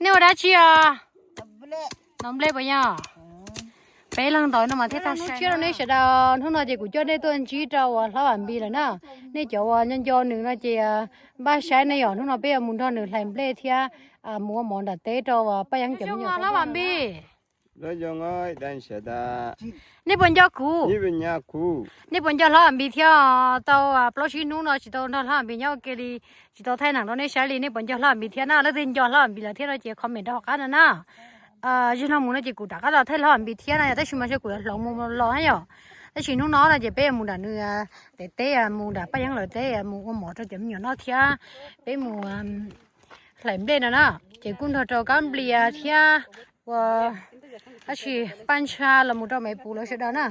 Nej ua dab tsi os? Nov nplej puas yog? Peb leeg ntawd no mas thiaj tag siab rau nej sawv daws. Hnub no ces kuv coj nej tuaj ntsib rau uas Hlob Vam Npis lawm na. Nej cov uas nco nco nws no ces npaj saib ne yom, hnub no peb yuav mus nrog nws hlais nplej thiab mus ua mov nram teb rau uas Paj Yeeb cov me nyuam. Hlob Vam Npis. Nej puas nco kuv? Nej puas nco Hlob Vam Npis thiab? Tau plaub tsib hnub no tsis tau nrog Hlob Vam Npis nyob ua ke li, tsis tau thaij neeg rau nej saib li. Nej puas nco Hlob Vam Npis thiab na? Leej twg nco Hlob Vam Npis lawm thiab no ces comment rau hauv qab no na. Zaum no mus no ces kuv rov qab los thaij Hlob Vam Npis thiab na yom, tab sis mas ntshe kuv yuav hloov mus los na yom. Tab sis hnub no no ces peb yuav mus nram nws teb, mus nram Paj Yeeb lawv teb mus ua mov rau cov me nyuam noj thiab peb mus hlais nplej no na. Ces kuj nrog rau Kab Nplias thiab ua dab tsi Paj Ntsha los mus rau Maiv Puv lawv sawv daws na.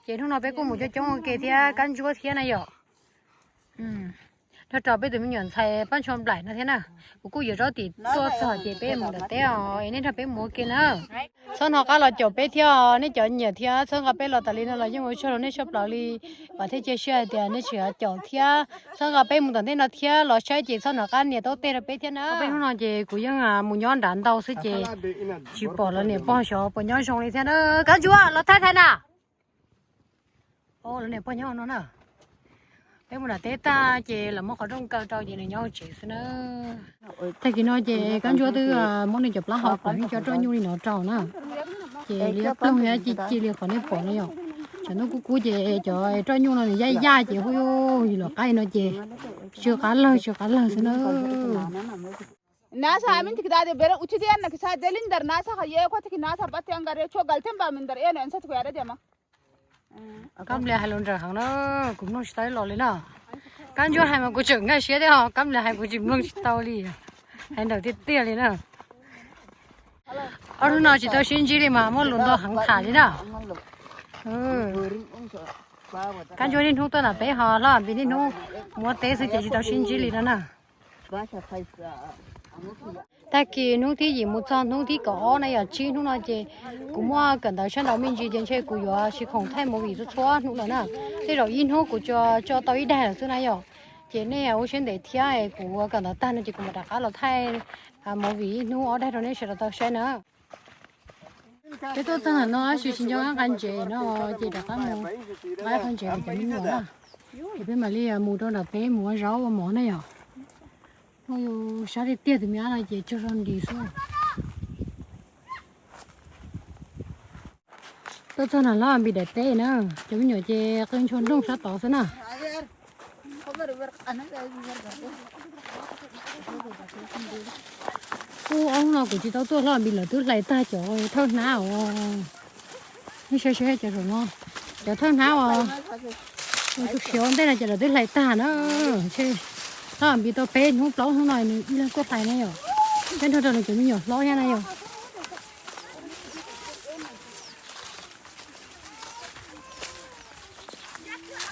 Ces hnub no peb kuj mus coob coob ua ke thiab Kab Ntsuab thiab na yom. Nrog rau peb tus me nyuam ntxhais Paj Ntshua Nplaim no thiab na. Kuv kuj yuav zaub tim tuaj txog ces peb mus nram teb os, nej nrog peb mus ua ke na. Txhob hnov qab los caum peb thiab os, nej cov nyiam thiab txhawb nqa peb los tas li no los yeej ua tsaug rau nej tshaj plaws li. Vam thiab cia siab hais tias nej tseem caum thiab txhawb nqa peb mus tom ntej no thiab los saib ces txhob hnov qab nias taub teg rau peb thiab na. Peb hnub no ces kuv yeej mus nyob nrad ntau xwb ces tsis pom lawv niam pog xyov puas nyob zoo li thiab na. Kab Ntsuab los thaij thaij na. Lawv niam pog nyob no na. Peb mus nram teb tag ces lawv muab qhov rooj kaw rau ces nws nyob hauv tsev xwb na. Tag kis no ces Kab Ntsuab twb muab nws cov plaub hau kom nej cov roj nyuj li no rau na. Ces liab ploog thiab ci ci li qhov nej pom no yom. Tsam ntuj kub kub ces cov roj nyuj no nws yaj yaj ces hu yus los qaib no ces tsw qab lawg tsw qab lawg xwb na. Kab Nplias hais lus nrawm heev na, kuv mloog tsis tau ib los li na. Kab Ntsuab hais mas kuv tseem nkag siab thiab os, Kab Nplias hais kuv tsis mloog tsis tau li. Hais nrawm tiag tiag li na. Ob hnub no tsis tau sib ntsib li mas muaj lus ntau heev tham li na. Kab Ntsuab niaj hnub tuaj nram peb ho Hlob Vam Npis niaj hnub mus ua teb xwb ces tsis tau sib ntsib li no na. Tag kis hnub thib yim mus txog hnub thib kaum ob na yom, tsib hnub no ces kuv muaj kawm ntawv sab nraud me ntsis ces ntshe kuv yuav tsis khoom thaij movie txhua txhua hnub lawm na. Tej zaum ib hnub kuv tsuas tso tau ib daig lawm xwb na yom. Ces nej ua siab ntev thiab, kuv kawm ntawv tag no ces kuv mam rov qab los thaij movie ib hnub ob daig rau nej sawv daws tau saib na. Peb tuaj txog ntawm no tab sis tsis nco qab nqa ntses no ces rov qab mus nqa qhov ntses rau cov me nyuam na. Ces peb mam li mus rau nram teb mus ua zaub ua mov na yom. Ua yus sab tiag tiag tus me ab no ces tsaug zog nti xwb. Tuaj txog nram Hlob Vam Npis daim teb na, cov me nyuam ces qw ntshua nrooj sab tod xwb na. Kuj ob hnub no kuv tsis tau tuaj Hlob Vam Npis lawv twb hlais tag cov thawj hnab os. Nej saib saib cov zaum no, cov thawj hnab uas ua tsu khiav ua ntej no ces lawv twb hlais tag na. Ntshe Hlob Vam Npis tau peb hnub plaub hnub no nws ib leeg tuaj hlais na yom. Peb nrog rau nws cov me nyuam hlob thiab na yom.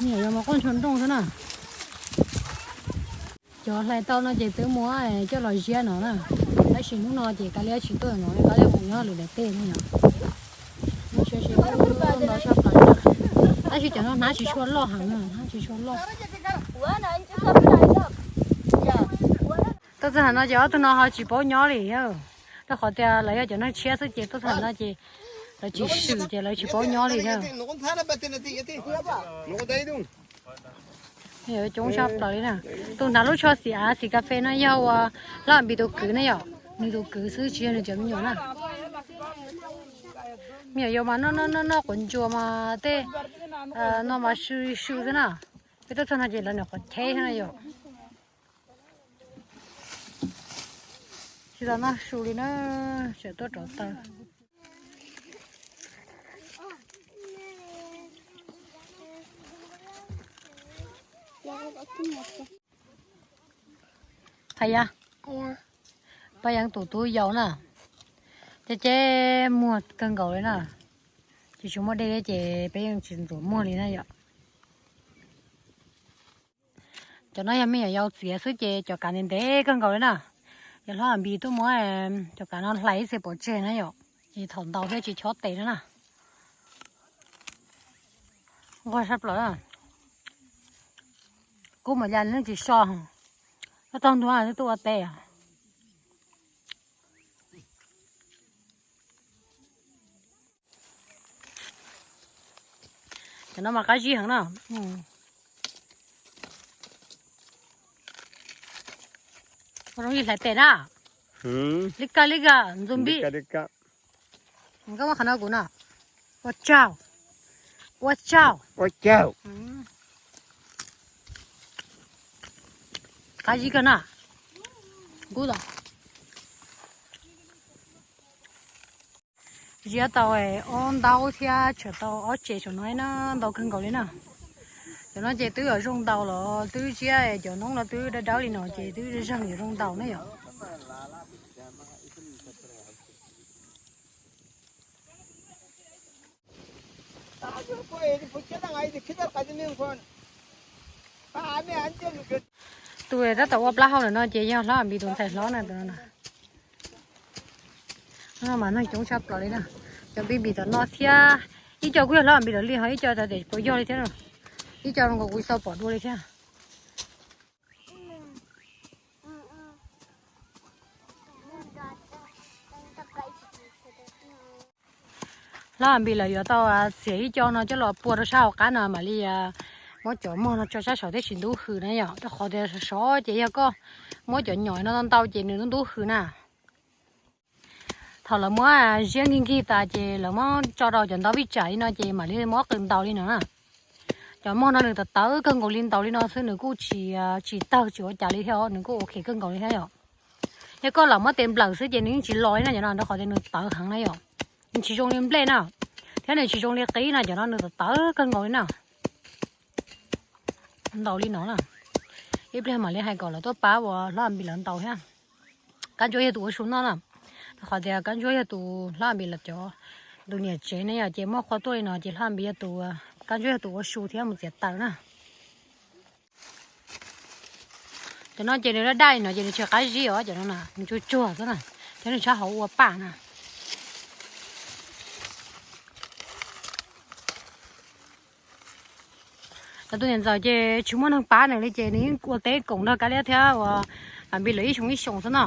Me nyuam yuav mus quaj ntshua nrooj xwb na. Cov hlais tau no ces twb muab coj los ziab no na. Tab sis hnub no ces kav liam tsis tuaj no, kav liam mus nyob lwm daim teb no yom. Tab sis cov no hnab tsis tshua loj heev na, hnab tsis tshua loj. Tuaj txog no ces ob tug no ho tsis paub nyob li, rau qhov tias lawv yog cov neeg tshiab xwb ces tuaj txog no ces lawv tsis swm ces lawv tsis paub nyob li na. Coob tshaj plaws li na. Tus hnav lub tsho xim av xim kas fes no yog uas Hlob Vam Npis tus kwv ne yom, nws tus kwv xwb tsis yog nws cov me nyuam na. Me nyuam yaus mas noj noj noj noj quav ntsuas mas tej no mas sw sw xwb na. Peb tuaj txog no ces lawv nyuam qhuav cheb na yom. Tsis tau noj su li na, tseem tuaj rov taw. Hais yog Paj Yeeb tus tub yau na, ceb ceb muag kawg nkaus li na. Tsis tshua muaj dej thiab ces peb yeej tsis ntxuav muag li na yom. Cov no yog me nyuam yaus txiav xwb ces cov kav ntev ntev kawg nkaus li na. Yog Hlob Vam Npis tuaj muab cov kav no hlais ib txhia pov tseg na yom, es thaum ntau thiab tsis chob tes no na. Nquag sab plaws. Kub mas ya neeg tsis so, koj tog ntua twb tuaj ua teb. No mas qab zib heev na. Zoo li hlais tes na. Li kaj li kaj ntxuag npib. Koj muab qhov no kuv no. Ua tsaug. Ua tsaug. Qab zib kawg na. Kub los. Ziab tau ob ntaub thiab tsawm tau ob tsev saum no na, ntau kawg nkaus li na. Cov no ces twb yuav zoo ntaus los twb ziab, cov noob no twb dawb dawb li no ces twb zeeg yuav zoo ntaus na yom. Tus tab tom ua plaub hau lawm no ces yog Hlob Npis tus ntxhais hlob na. No mas neeg coob tshaj plaws li na. Cov Npis Npis tom no thiab, ib co kuj yog Hlob Npis lawv li, ho ib co tas tes puas yog li thiab. Ib co zoo nkaus kuv tsis tau pom dua li thiab. Hlob Npis lawv yuav tau txiav ib co no coj los pua rau sab hauv qab no mam li muab cov mog no tso sab saud thiab tsis ntub hws na yom, rau qhov tias sov sov ces yog koj muab cov nyom no ntau ces nws ntub hws na. Thaum lawv muab ziab nkig nkig tas ces lawv muab tso rau cov ntau vij tsam li no ces mam li muab qw ntaus li no na. Cov mog no nws tawv tawv kawg nkaus li, ntaus li no xwb nws kuj tsis, tsis tawg tsis ua cas li thiab, nws kuj ok kawg nkaus li thiab yom. Yog koj lam muab tes nplawm xwb ces nws yeej tsis los li na cov no, rau qhov tias nws tawv heev na yom. Nws tsis zoo li nplej na, thiab nws tsis zoo li qib na, cov no nws tawv tawv kawg nkaus li na. Ntaus li no na. Ib pliag mam li hais kom lawv tuaj pab uas Hlob Npis lawv ntaus thiab. Kab Ntsuab yog tus ua su noj na, rau qhov tias Kab Ntsuab yog tus Hlob Npis lawv cov, tus niam tsev ne yom, ces muaj qhua tuaj li no ces Hlob Npis yog tus, Kab Ntsuab yog tus ua su thiab mus txiav taws na. Cov no ces nws daj daj li no ces nws tsis qab zib os, cov no na nws tsuag tsuag xwb na, thiab nws tshab hauv ua paj na. Lawv tus niam ntxawm ces tsis muaj neeg pab nws li ces nws yeej ua teb koom nrog Kab Liab thiab uas Npis lawv ib xyoos ib xyoos xwb na.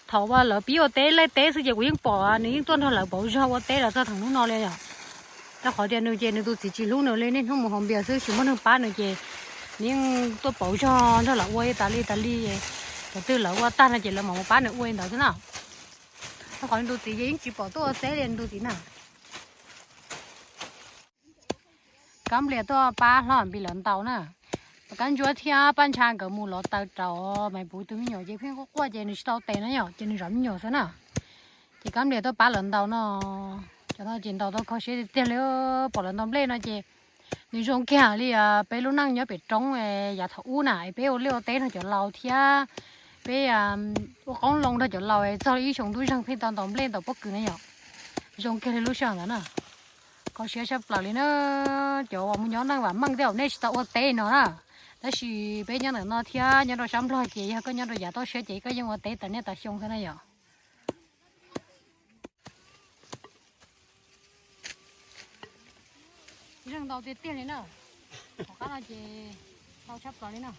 Thaum uas lawv pib ua teb laij teb xwb ces kuv yeej pom nws yeej tuaj nrog lawv pauv zog ua teb los txog thaum hnub no li yom. Rau qhov tias nws ces nws tus txiv tsis hlub nws li, niaj hnub mus haus npias xwb tsis muaj neeg pab nws ces nws yeej tuaj pauv zog nrog lawv ua tas li tas li. Thaum twg lawv ua tag no ces lawv mam mus pab nws ua li ntawd xwb na. Rau qhov nws tus txiv ces yeej tsis pom tuaj ua teb li nws tus txiv na. Kab Nplias tuaj pab Hlob Npis lawv ntaus na. Kab Ntsuab thiab Paj Ntsha nkawd mus lov taws rau Maiv Puv tus me nyuam ces pheej quaj quaj ces nws tsis tau tes na yom, ces nws zov me nyuam xwb na. Ces Kab Nplias tuaj pab lawv ntaus no. Cov no ces ntaus tau kho siab tiag tiag li, pom lawv ntaus nplej no ces nws zoo kiag li peb lub neej nyob pem roob yav thaum ub na, peb ua liaj ua teb nrog cov laus thiab peb ua qoob loo nrog cov laus, txog ib xyoo ntuj zeeg pheej tau ntaus nplej ntaus pob kws na yom. Zoo kiag li lub sij hawm ntawd na. Kho siab tshaj plaws li na. Cov uas mus nyob neej vam meej tej zaum nej tsis tau ua teb no na, tab sis peb nyob ntawm no thiab nyob rau sab Nplog ces yog koj nyob rau yav toj siab ces koj yeej ua teb tas niaj tas xyoo xwb na yom. Zeeg ntau tiag tiag li na. Tom qab no ces ntau tshaj plaws li na.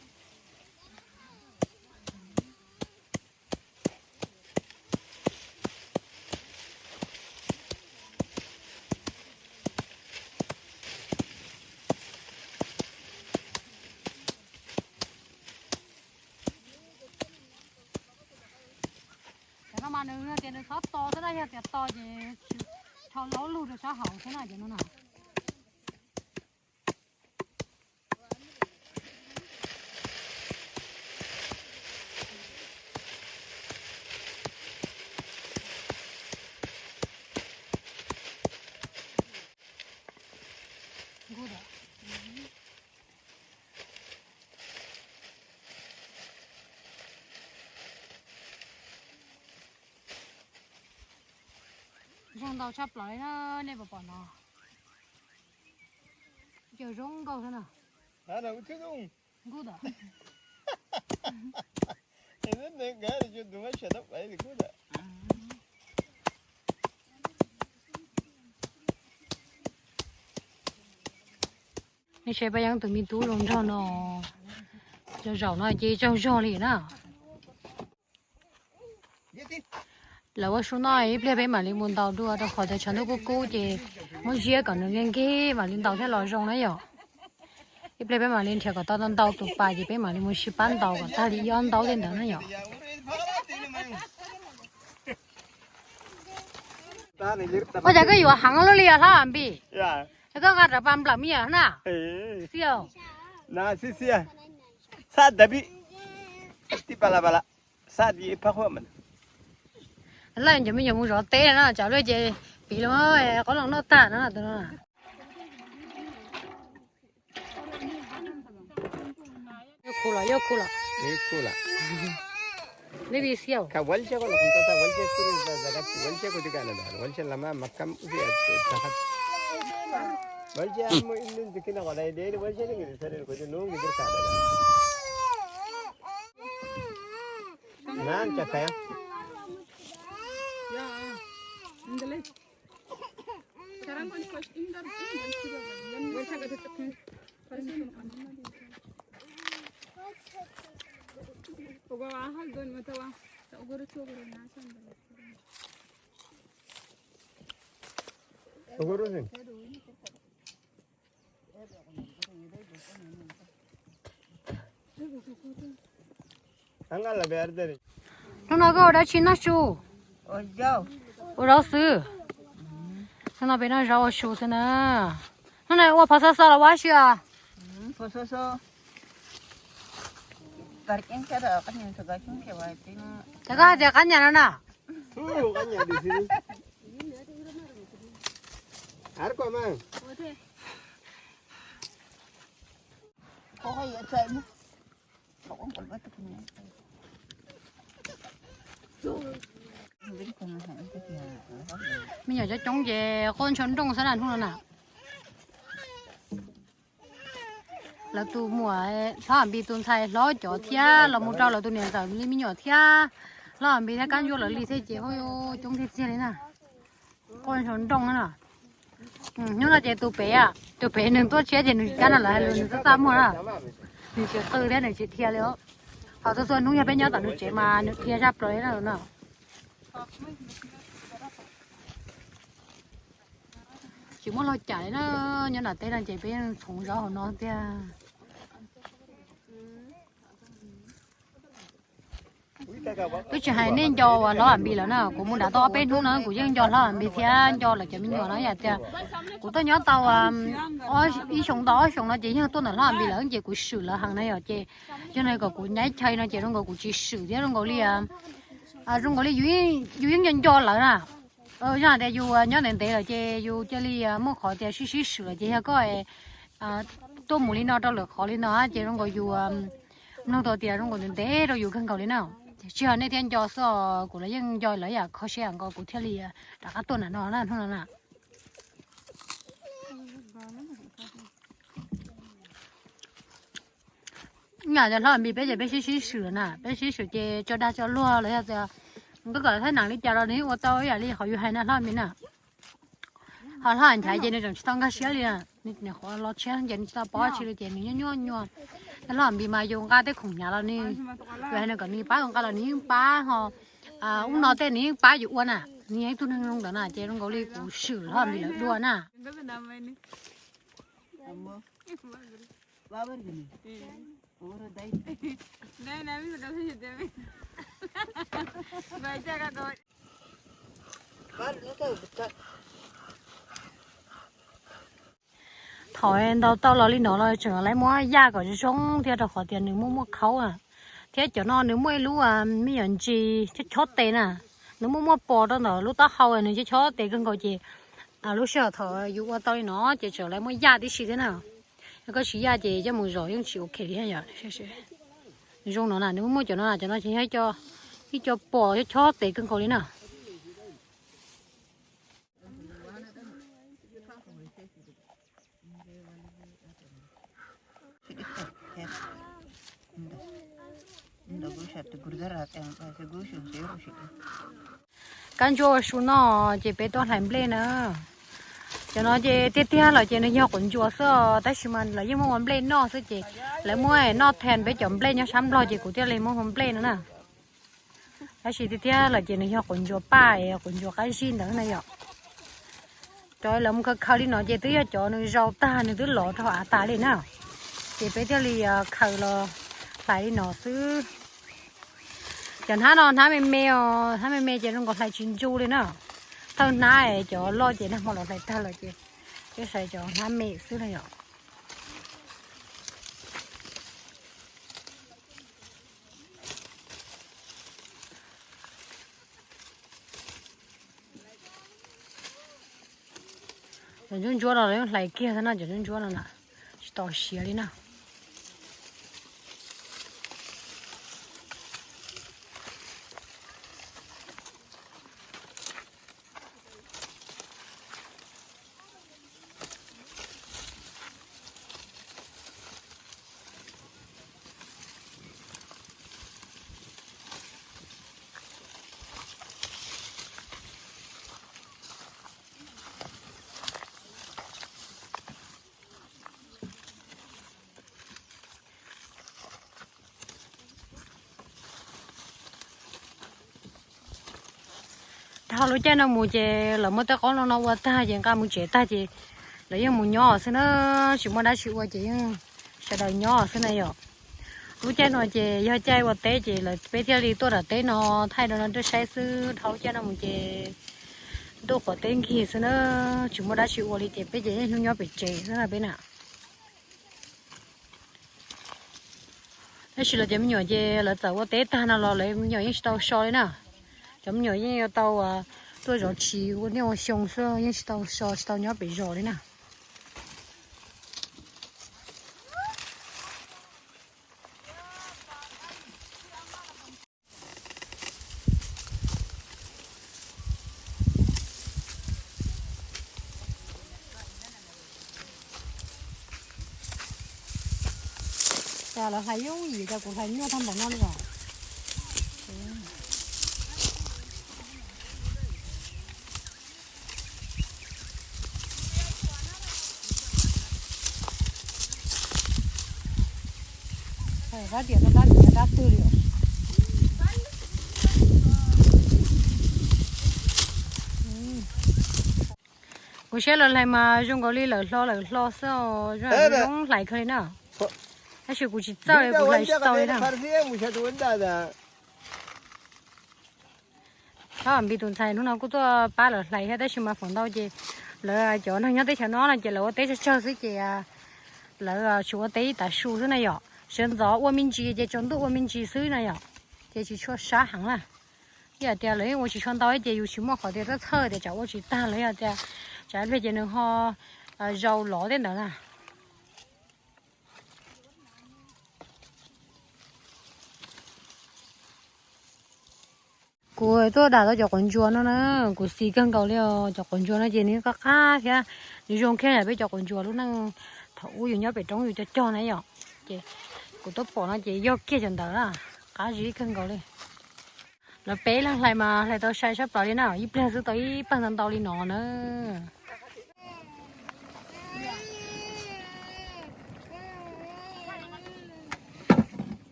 Cov no mas nws tias nws txhob to xwb na, yog tias to ces tsis tho laub lug rau sab hauv xwb na cov no na. Zeeg ntau tshaj plaws li na, nej puas pom no? Cov zoo nkauj xwb na. Nej saib Paj Yeeb tus me tub zoo nraug no, zaum no ces tsaug zog li na. Lawv ua su noj ib pliag peb mam li mus ntaus dua rau qhov tias tshav ntuj kub kub ces Muab ziab kom nws nkig nkig mam li ntaus thiaj los zoo na yom. Ib pliag peb mam li nrhiav kom tau ntau tus pas ces peb mam li mus sib pab ntaus kom tag li ib ob ntaub tej ntawd na yom. Ua cas koj yuav heev luaj li os hlob Npis? Koj nqa rov pas nplawm me nyuam na. Xiab. Laj cov me nyuam mus zov teb no tsam luaj ces piv los qoob loo noj tag no tus no. Yog khu los, yog khu los. Neb li xiab. Hnub no koj ua dab tsi noj su? Ua zaub xwb. Hnub no peb noj zaub ua su xwb na. Hnub no ua phov xo xo los ua dab tsi os? Ces koj hais tias qab nyas no na. Me nyuam coob coob ces quaj ntshua nrooj xwb na hnub no na. Lawv tus muam hlob Npis tus ntxhais hlob cov thiab los mus rau lawv tus niam ntxawm li me nyuam thiab. Hlob Npis thiab Kab Ntsuab lawv li thiab ces coob tiag tiag li na. Quaj ntshua nrooj na. Hnub no ces tus pem, tus pem nws tuaj tshiab ces nws cab no lawv hais lus nws txaj txaj muag na. Nws tsis qw thiab nws tsis dhia li. Ho txhua txhua hnub yog peb nyob tom nws tsev mas nws dhia zaj plaws li na no. Tsis muaj log cam li na, nyob nram teb no ces peb yeej txhoov zaub hauv no tiag. Twb tsis hais nej nco uas hlob Npis lawm na, kuv mus nram tau ob peb hnub no kuv yeej nco hlob Npis thiab nco lawv cov me nyuam no yam tias kuv tuaj nyob tau ib xyoos tau ob xyoos no ces yeej tuaj ntawm hlob Npis lawm ces kuv swm lawv heev na yom ces yog no kom kuv nyaib chaw no ces zoo nkaus kuv tsis swm thiab zoo nkaus li, zoo nkaus li yus yeej nco nco lawv na. Yog hais tias yus nyob ntev ntev lawm ces yus cia li muaj qhov tias sib sib swm lawm ces yog koj tuaj mus li no rau lwm qhov li no ces zoo nkaus yus mloog tau tias zoo nkaus ntev ntev rau yus kawg nkaus li na. Tsis yog nej thiaj nco xwb, kuv los yeej nco lawv yam kho siab yam nkaus kuv thiaj li rov qab tuaj nram no na hnub no na. Yam cov hlob Npis peb ces peb sib sib swm na, peb sib swm ces tso dag tso luag los yog tias koj kom thaij neem li cas los nws yeej ua tau ib yam li qhov yus hais na hlob Npis na. Ho hlob Nchaiv ces nws tseem tsis tau nkag siab li, nws qhuav los tshiab ces nws tsis tau paub tsi li ces nws nyuaj nyuaj nyuaj. Hlob Npis mas yus nqa tej khoom hnyav los nws, yus hais nws kom nws pab nqa los nws yeej pab ho. Ub no tej nws yeej pab yus ua na, nws yog ib tug neeg zoo ntawd na ces zoo nkaus li kuv swm hlob Npis lawv dua na. Thaum ntaus tau los li no los tseem lawv muab yaj kom zoo thiab rau qhov tias nws muaj muaj khaub na. Thiab cov no nws muaj ib lub me nyuam ntsis chob chob tes na, nws muaj muaj pos rau ntawm lub taub hau nws chob chob tes kawg nkaus ces lub sij hawm thaum yus ua tau li no ces tseem lawv muab yaj tib si thiab na. Yog koj tsis yaj ces coj mus zom yeej tsis ok li thiab yom. Zoo no na, nws muaj muaj cov no na, cov no ces yog ib co pos chob chob tes kawg nkaus li na. Kab ntsuab ua su noj ces peb tuaj hlais nplej na. Cov no ces tiag tiag los ces nws yog quav ntsuas xwb os, tab sis mas lawv yeej muab ua nplej noj xwb ces lawv muab noj tag peb cov nplej nyob sab Nplog ces kuv thiaj li muab ua nplej no na. Tab sis tiag tiag los ces nws yog quav ntsuas paj, quav ntsuas qab zib ntawd na yom. Cov lawv mus khaws khaws li no ces twb yog cov nws zaus tag nws twb lov rau hauv av tas li na. Ces peb thiaj li khaws los hlais li no xwb. Cov hnab no hnab me me os, hnab me me ces zoo nkaus hlais tsis ncu li na. Thawj hnab cov loj ces nag hmo los hlais tag lawm ces peb hlais cov hnab me xwb na yom. Cov ntsuab ntsuab no lawv yeej hlais kiag xwb na, cov ntsuab ntsuab no na, tsis tau siav li na. Dhau lub caij no mus ces lawv muab tej qoob no no ua tag ces nqa mus tsev tag ces lawv yeej mus nyob xwb na, tsis muaj dab tsi ua ces yeej sawv daws nyob xwb na yom. Lub caij no ces yog caij ua teb ces lawv peb thiaj li tuaj tom teb no thaij rau nej saib xwb. Dhau lub caij no mus ces ntuj qhuav teb nkig xwb na, tsis muaj dab tsi ua li ces peb ces niaj hnub nyob pem tsev xwb na peb na. Tab sis los cov me nyuam ces lawv txawm ua teb tag no los lawv me nyuam yeej tsis tau so li na. Cov me nyuam yeej yuav tau tuaj zov tshis ua niaj ua xyoo xwb, yeej tsis tau so tsis tau nyob pem zos li na. Cas lawv hlais yooj yim, cas kuv hlais nyuaj tag npaum no li os. Rab riam no rab riam dab twg li os. Kuv saib lawv hlais mas zoo nkaus li lawv hlo lawv hlo xwb, zoo hlais kawg li na. Tab sis kuv tsis txawj li, kuv hlais tsis tau li na. Tab Npis tus ntxhais hnub no kuj tuaj pab lawv hlais thiab, tab sis mas feem ntau ces lawv cov neeg nyob teb chaws no no ces lawv ua teb tsawg tsawg xwb ces lawv tsuas ua teb ib tav su xwb na yom. Sawv ntxov ua me ntsis ces tsaus ntuj ua me ntsis xwb na yom, ces tsis tshua sab heev na. Yog tias lawv yeej ua tsis tshua ntau ces yus tsis muaj qhov tias txhawj txhawj tias tsam ua tsis tag los yog tias tsam ib pliag ces nws ho zaus lov tej ntawd na. Kuv tuaj dam tau cov quav ntsuas no na, kuv xis kawg nkaus li os. Cov quav ntsuas no ces nws qab qab thiab, nws zoo kiag yam peb cov quav ntsuas lub neej thaum ub yus nyob pem roob yus cog cog na yom. Ces kuv tuaj pom no ces yog kiag cov ntawd na, qab zib kawg nkaus li. Lawv peb leeg hlais mas hlais tau sai sab plaws li na, ib pliag xwb tau ib pawg ntau ntau li no na.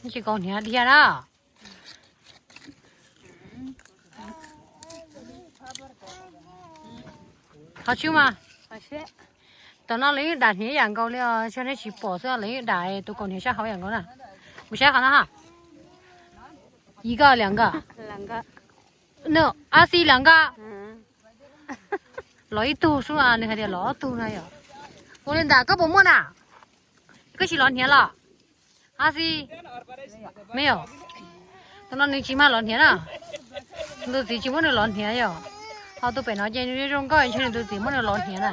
Tsis kaus hniav dhia na. Qhov tsis mas, tam no lawv yeej dam hniav yam nkaus li os, ntshe nej tsis pom xwb, lawv yeej dam tus kaus hniav sab hauv yam nkaus na. Mus saib qhov no ha. Yim koj liam nkaj. Nws ab xi liam nkaj. Los ib tug xwb, nws hais tias los ob tug na yom. Ua li ntawd koj puas muaj na? Koj tsis lov hniav los? Ab xi, me yom, tus no nws tsis mag lov hniav na. Nws tus txiv tsis muab nws lov hniav yom. Ho tus pem no ces nws zoo nkauj ntshe nws tus txiv muab nws lov hniav na.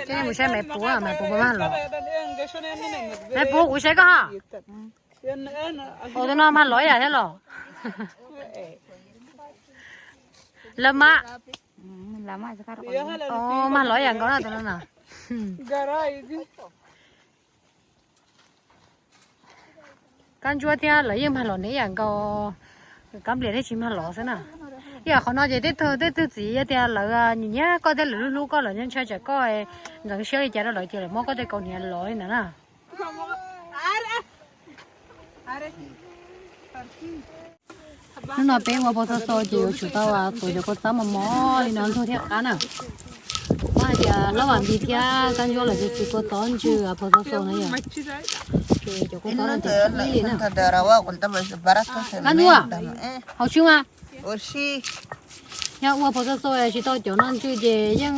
Ces mus saib maiv puav, maiv puav puas mag lov. Maiv puav kuv saib koj ha. Tus no mag lov yam thiab los? Lawv mas, mag lov yam nkaus na tus no na. Kab ntsuab thiab lawv yeej mag lov hniav yam nkaus, kab nplias thiaj tsis mag lov xwb na. Ib yam qhov no ces tej tug tej tug txiv yog tias lawv nyiam nyiam koj thiab lawv hlub hlub koj, lawv ntshai tsam koj ntxeev siab li cas rau lawv ces lawv muab koj tej kaus hniav lov li ntawd na. Hnub no peb ua pos xo xo ces yuav tsum tau tuav cov kua txob mos mos li no ntxuag thiaj qab na. Muab hais tias hlob Vam Npis thiab Kab Ntsuab lawv txiv kua txob ntsw pos xo xo na yom. Ces cov kua txob no ces thib ib li na. Kab Ntsuab, haus tswb mas. Yog ua pos xo xo tsis tau cov no ntsw ces yeej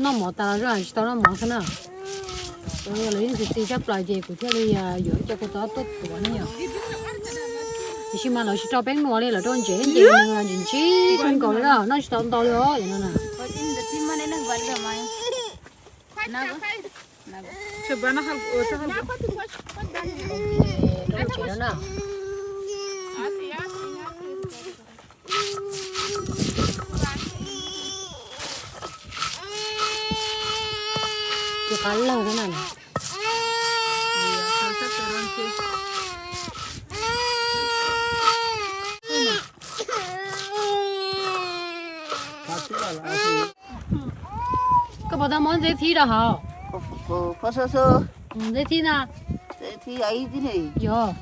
noj mov tas los tsis tau noj mov xwb na. Lawv yeej txiv txiv tshaj plaws ces kuv thiaj li yuav ib co kua txob tuaj tuav ne yom. Tiam sis mas lawv tsis rau peeb nuav li, lawv rau ntsev ces nws ntsim ntsib kawg nkaus li na, noj tsis tau ntau li os no na. Rau ntsev no na. Tus qab laug na. Koj puas tau muab ntxeb thib rau hauv? Ntxeb thib na. Yog.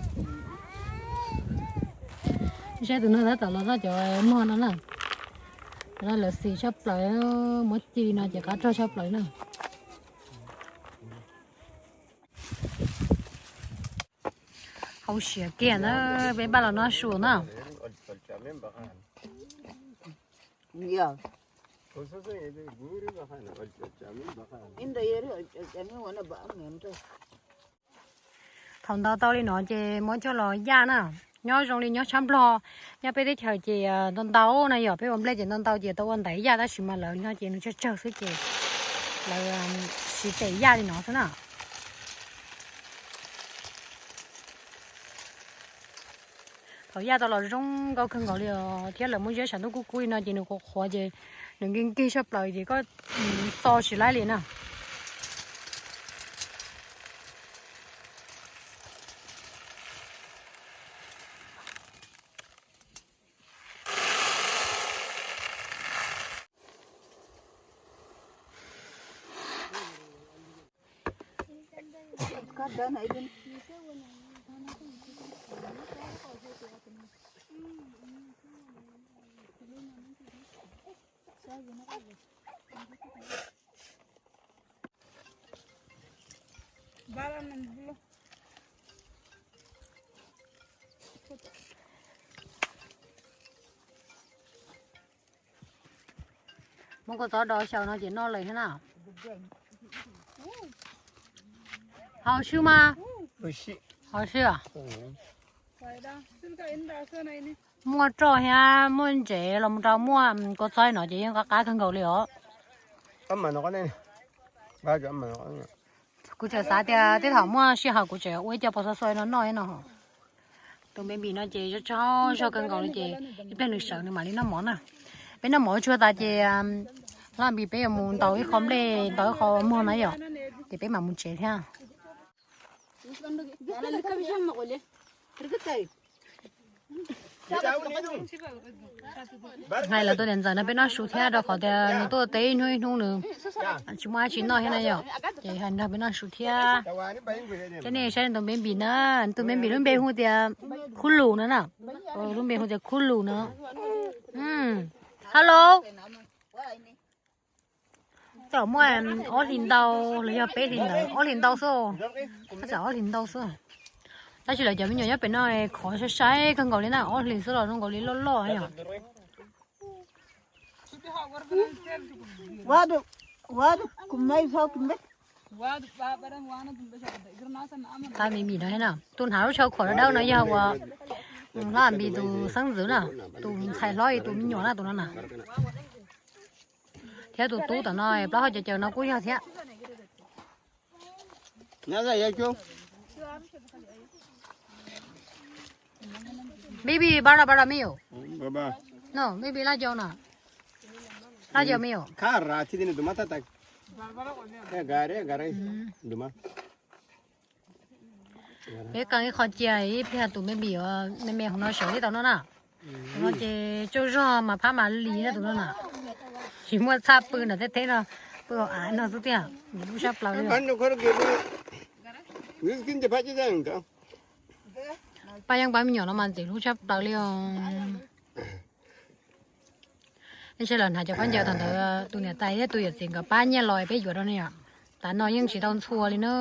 Saib tus no tab tom los noj cov muag no na. Cov no lawv xis tshaj plaws, muab ci no ces qab rog tshaj plaws na. Hauv siav kiag na, peb npaj los noj su na. Thaum ntaus tau li no ces muab coj los yaj na. Nyob zoo li nyob tshab nplog, nyob peb teb chaws ces ntau ntau na yom, peb ua nplej ces ntau ntau ces tau ua ntaiv yaj tab sis mas lawv no ces nws tsawg tsawg xwb ces lawv siv tes yaj li no xwb na. Thaum yaj tau los zoo nkauj kawg nkaus li os, thiab lawv muab ziab tshav ntuj kub kub li no ces nws qhuav qhuav ces nws nkig nkig tshaj plaws ces koj xo tsis laib li na. Muab kua txob do xyaw no ces noj lawm thiab na. Haus tswb mas. Haus tswb. Muaj roj thiab muaj ntsev los mus rau muaj kua txob no ces yeej qab qab kawg nkaus li os. Kuv tseem xav tias tej thaum muaj sij hawm kuv tseem ua ib co pos xo xo no noj no. Tus baby no ces tsaug zog kawg nkaus li ces ib pliag nws sawv nws mam li noj mov na. Peb noj mov tsuag tas ces hlob Npis peb yuav mus ntaus ib qho nplej ntaus ib qho muag na yom, ces peb mam mus tsev thiab. Hais lawv tus niam ntxawm no peb noj su thiab rau qhov tias nws tuaj teb ib hnub ib hnub nws tsis muaj dab tsi noj thiab na yom, ces hais nrog peb noj su thiab. Coj nej saib tus baby na, tus baby lub npe hu tias Khub Lus no na, lub npe hu tias Khub Lus no. Hello. Txawm muaj ob hlis ntau los yog peb hlis ntawd, ob hlis ntau xwb, txawm ob hlis ntau xwb. Tab sis lawv cov me nyuam nyob pem no khov sai sai kawg nkaus li na, ob hlis xwb los zoo nkaus li loj loj yom. Tab baby no na, tus hnav lub tsho khuam dawb dawb no yog uas hlob Npis tus xeeb ntxwv na, tus ntxhais hlob tus me nyuam na tus no na. Thiab tus tub tom no plaub hau caws caws no kuj yog thiab. Baby, ba ba ba mi. No, baby, laj yau no. Laj yau mi. Peb qee ib qho cia ib pliag tus baby me me hauv no sawv tib tau no na. Tus no ces tsaug zog mas phab mas lis na tus no na. Tsis muaj txhaj pw nram tej teb no, pw hauv av no xwb tiag, lub sab plaws li. Pab yeej pab me nyuam no mas ntxim hlub tshaj plaws li os. Ib sij los hnav cov khaub ncaws thaum ntawd tus niam tais thiab tus yawm txiv nkawd pab nyiaj los peb yuav rau ne yom. Tav no yeej tsis tau ntxhua li na.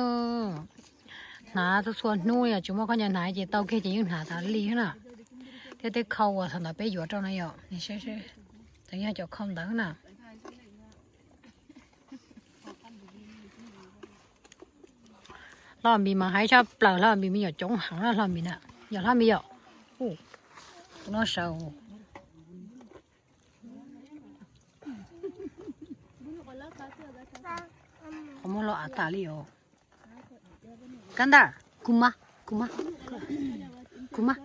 Hnav txhua txhua hnub li os, tsis muaj khaub ncaws hnav ces tau kiag ces yeej hnav tas li na. Thiab tej khau uas thaum ntawd peb yuav rau na yom, tseem yog cov khau ntawd na. Hlob Npis mas haib tshaj plaws, Hlob Npis me nyuam coob heev na Hlob Npis na. Yog Hlob Npis yom. Tus no sawv qhov muag los av tas li os. Kab ntaj, kuv mas, kuv mas, kuv mas.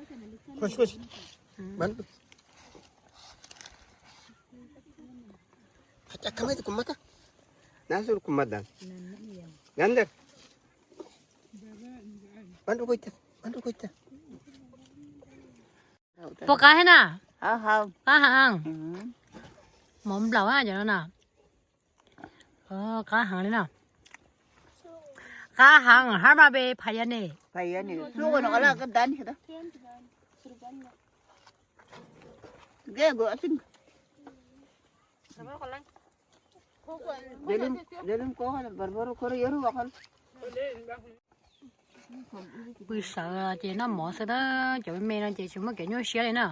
Puas qab thiab na? Qab heev. Mov nplaum cov no na. Qab heev li na. Qab heev hab mas pe phais ya ne. Pw sawv ces noj mov xwb tab, cov me me no ces tsis muaj kev nyuaj siab li na.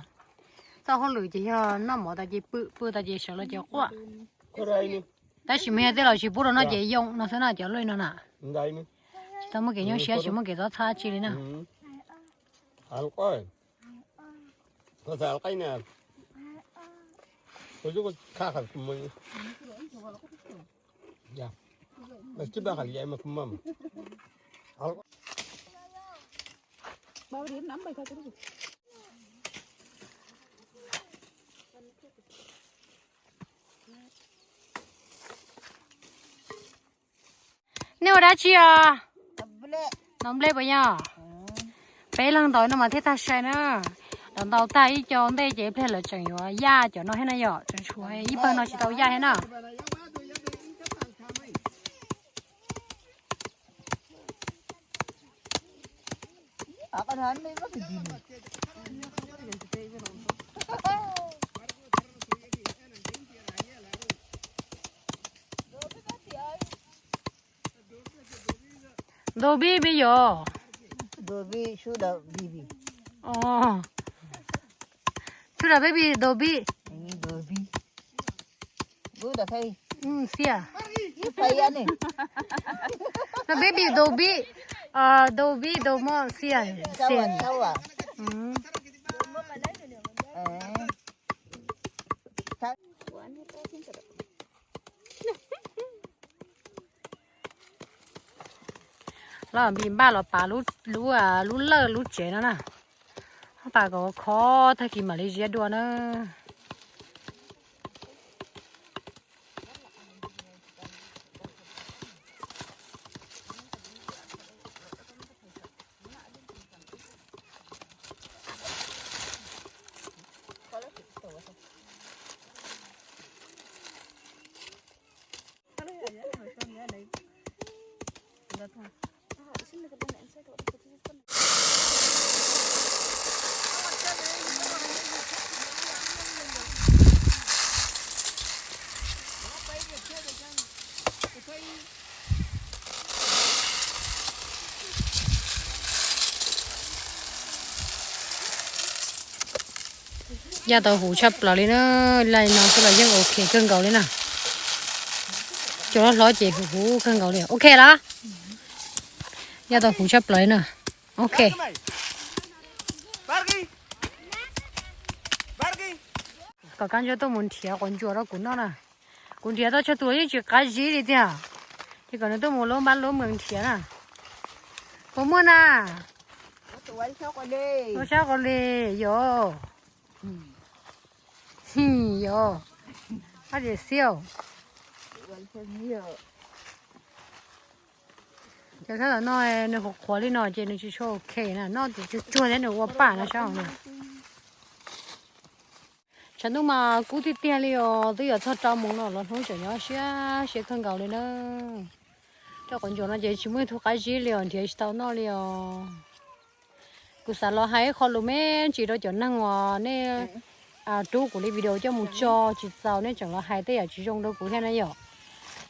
Txoj hauj lwm ces yog noj mov tas ces pw, pw tas ces sawv los ces quaj. Tab sis mas yog tej los tsis pub rau noj ces yoo no xwb na cov luj no na. Tsis tau muaj kev nyuaj siab, tsis muaj kev txob txhab tsi li na. Nej ua dab tsi os? Ntaus nplej puas yog? Peb leeg ntaus no mas thiaj tag sai na. Ntaus ntaus tag ib co ntej ces ib pliag lawv tseem yuav yaj cov no thiab na yom, tseem tshuav ib pawg no tsis tau yaj thiab na. Dua vij me yom. Thu da baby dua vij. Xiaj. No baby dua vij. Dua vij dua moj xiaj. Los npis npaj los pav lub lawj lub tsev no na. Pav kom khov tag kis mam li ziab dua na. Yaj tau huv tshaj plaws li na, laj no xwb los yeej ok kawg nkaus li na. Cov hlob hlob ces huv huv kawg nkaus li, ok lawm. Yaj tau huv tshaj plaws li na. Ok. Kom kab ntsuab tuaj mus nrhiav quav ntsuas rau kuv noj na. Kuv nrhiav tau tsawg tus los yeej tsis qab zib li tiag. Ces kom nws tuaj mus lub npab lub mees nrhiav na. Puas muaj na? Ua sab qos li yom. Yom. Ab, xiaus. Cov sab tom no nws qhuav qhuav li no ces nws tsis tshua ok na, noj ces tsuag tsuag thiab nws ua pam no sab hauv no. Tshav ntuj mas kub tiag tiag li os, twb yuav txog rau moos no los hnub tseem nyob siab siab kawg nkaus li na. Cov quav ntsuas no ces tsis muaj ib tug qab zib li os, nrhiav tsis tau noj li os. Kuv xav los hais ib qho lus me ntsis rau cov neeg uas nej rub kuv li video coj mus tso tsis txaus, nej tseem los hais tej yam tsis zoo rau kuv thiab na yom.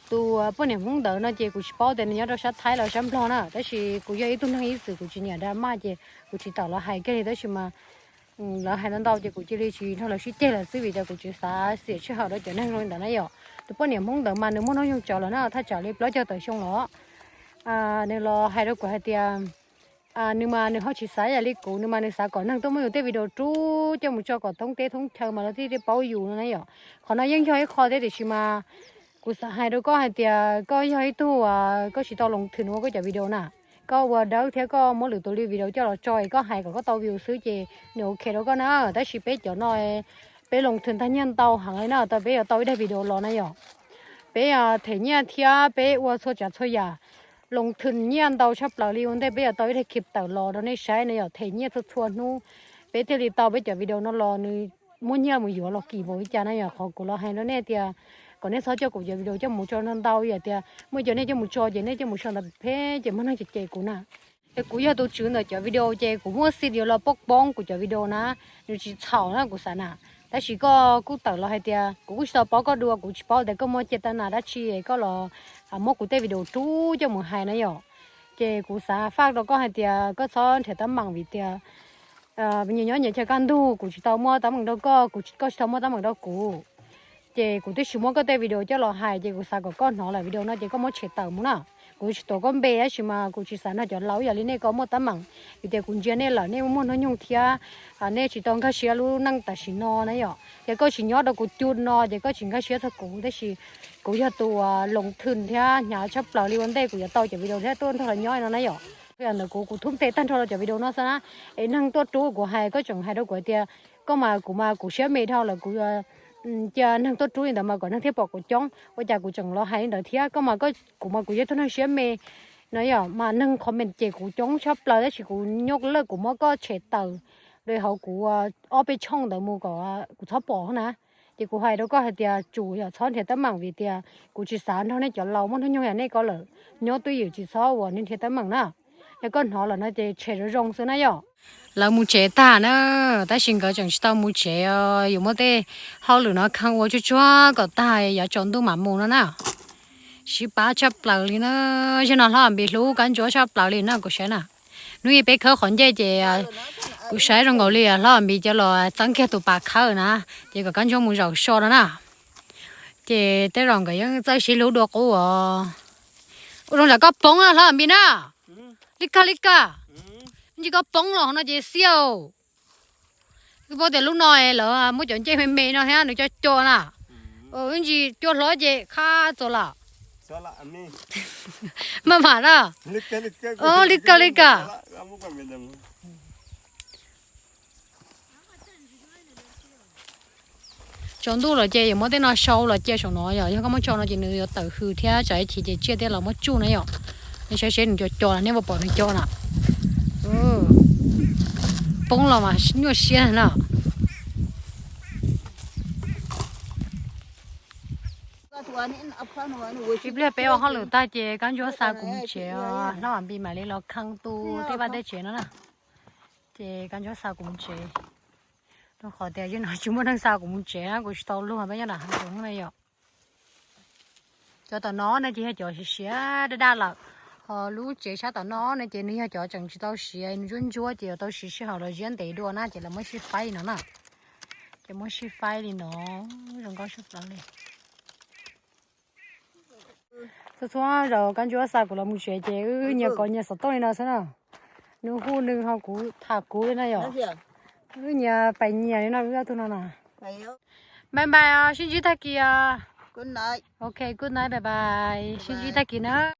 Tus poj niam Hmoob ntawd no ces kuv tsis paub tias nws nyob rau sab Thaib los sab Nplog na, tab sis kuv yog ib tug neeg ib txwm kuv tsis nyiam drama ces kuv tsis tawm los hais kiag li, tab sis mas lawv hais ntau ntau ces kuv cia li tsis nrog lawv sib ceg lawm xwb, vim tias kuv tsis xav xiam sij hawm rau cov neeg zoo li ntawd na yom. Tus poj niam Hmoob ntawd mas nws muaj hnub nyoog tsawv lawm na, thaj tsam li plaub caug tawm xyoo los. Nws los hais rau kuv hais tias nws mas nws ho tsis xav yam li kuv, nws mas nws xav kom neeg tuaj muab yus tej video rub coj mus tso kom thoob teb thoob chaw mas lawv thiaj paub yus no na yom. Qhov no yeej yog ib qho thiab, tiam sis mas kuv xav hais rau koj hais tias koj yog ib tug koj tsis tau loos thwm ua koj cov video na. Koj ua dawb thiab koj muab lwm tus li video coj los tso es koj hais kom koj tau view xwb ces nws ok rau koj na, tab sis peb cov no peb loos thwm tag nyiaj ntau heev li na, tau peb yuav tau ib daig video los na yom. Peb them nyiaj thiab peb ua txhua tsav txhua yam, loos thwm nyiaj ntau tshaj plaws li, ua ntej peb yuav tau ib daig khib tawm los rau nej saib na yom, them nyiaj txhua txhua hnub peb thiaj li tau peb cov video no los, nws muaj nyiaj mus yuav los kim npaum li cas na yom. Qhov kuv los hais rau nej tias kom nej txhob coj kuv cov video coj mus tso ntau ntau, yam tias muaj cov nej coj mus tso ces nej coj mus tso ntawd phem ces muaj neeg cem cem kuv na. Es kuv yog tus tswv ntawm cov video ces kuv muaj xij yuav los poob poob kuv cov video na, nws tsis txhaum na kuv xav na. Tab sis koj kuj tawm los hais tias kuv kuj tsis tau paub koj dua, kuv tsis paub tias koj muaj caj tas nas dab tsi koj los muab kuv tej video rub coj mus hais na yom. Ces kuv xav faj rau koj hais tias koj txhob nrhiav teeb meem vim tias nyias nyob nyias chaw kaj ntug, kuv tsis tau muaj teeb meem rau koj, koj tsis tau muaj teeb meem rau kuv. Ces kuv twb tsis muab koj tej video coj los hais ces kuv xav kom koj hnov lawm video no ces koj muab tshem tawm mus na. Kuv tsis tuav koj npe tab sis mas kuv tsis xav nrog cov laus yam li nej ko muaj teeb meem, vim tias kuv ntsia nej lawm nej muaj hnub nyoog thiab, nej tsis tau nkag siab lub neej tam sim no na yom. Ces koj tsis nyob rau kuv cub no ces koj tsis nkag siab txog kuv, tab sis kuv yog tus loos thwm thiab hnyav tshaj plaws li ua ntej kuv yuav tau cov video thiab tuaj nrog lawv nyob no na yom. Yam ntawd kuv kuv thub npe tag nrho rau cov video no xwb na. Es neeg tuaj rub kuv hais koj tseem hais rau kuv tias koj mas kuv mas kuv siab me dhau lawm, kuv cia neeg tuaj rub li ntawd mas kom neeg thiaj pom kuv coob, ua cas kuv tseem los hais li ntawd thiab. Koj mas kuv mas kuv yog ib tug neeg siab me no yom, mas neeg comment cem kuv coob tshaj plaws tab sis kuv nyuaj lawm kuv muab koj tshem tawm li hauv kuv ob peb tshooj ntawd mus kom kuv txhob pom na. Ces kuv hais rau koj hais tias tsum yom, txhob nrhiav teeb meem vim tias kuv tsis xav nrog nej cov laus muaj hnub nyoog yam nej ko lawm nyob twj ywm, tsis txhob uas nrhiav teeb meem na. Yog koj hnov lawm no ces tshem zoo zoo xwb na yom. Lawv mus tsev tag na, tab sis nkawd tseem tsis tau mus tsev, yuav muab tej hauj lwm no kheej ua tsuag tsuag kom tag yav tsaus ntuj mam mus no na. Sib pab tshaj plaws li na. Zaum no Hlob Vam Npis hlub Kab Ntsuab tshaj plaws li na kuv saib na. Hnub ib peb khawb qhov ncej ces kuv saib zoo nkaus li Hlob Vam Npis cov los txeeb kiag tus pas khawb na, ces kom Kab Ntsuab mus zaum so no na. Ces tej zaum nkawd yeej txawj sib hlub dua qub os. Ua zoo tsam koj poob na Hlob Vam Npis na. Li kag li kag. Ntsis koj poob los no ces xiau. Wb paub tias lub no lawv muab cov ncej me me no thiab nws co co na. Wb ntsis cua hlob ces qab txaus lawm. Maj mam na. Li kag li kag. Tsaus ntuj lawm ces yuav muab tej no sau los cia saum no yom, yog koj muab tso no ces nws yuav tawm hws thiab tsam ib chim ces tsiaj thiaj los muab tsuj na yom. Nej saib seb nws co co na, nej puas pom nws co na. Poob los mas nyuaj siab na. Ib pliag peb ua hauj lwm tag ces Kab Ntsuab xa kuv mus tsev os, Hlob Vam Npis mam li los kheej tu tej vaj tej tsev no na. Ces Kab Ntsuab xa kuv mus tsev, rau qhov tias yog no tsis muaj neeg xa kuv mus tsev na kuv tsis tau luag peb nyob nram hav zoov na yom. Cov tom no ne ces yog cov siav siav daj daj lawm, ho lub tsev sab tom no ne ces nws yog cov tseem tsis tau siav, nws ntsuab ntsuab ces yuav tau siv sij hawm los ziab ntev dua na ces lawv muab sib faib li no na. Ces muab sib faib li no, zoo nkauj sab plaws li. Txhua txhua zaus Kab Ntsuab xa kuv los mus tsev ces wb nyias kov nyias xov tooj li no xwb na. Nws hu nws ho kuv tham kuv li no yom. Wb nyias pais nyias li no wb ob tug no na. Bye bye os, sib ntsib tag kis os. Ok, good night, bye bye, sib ntsib tag kis na.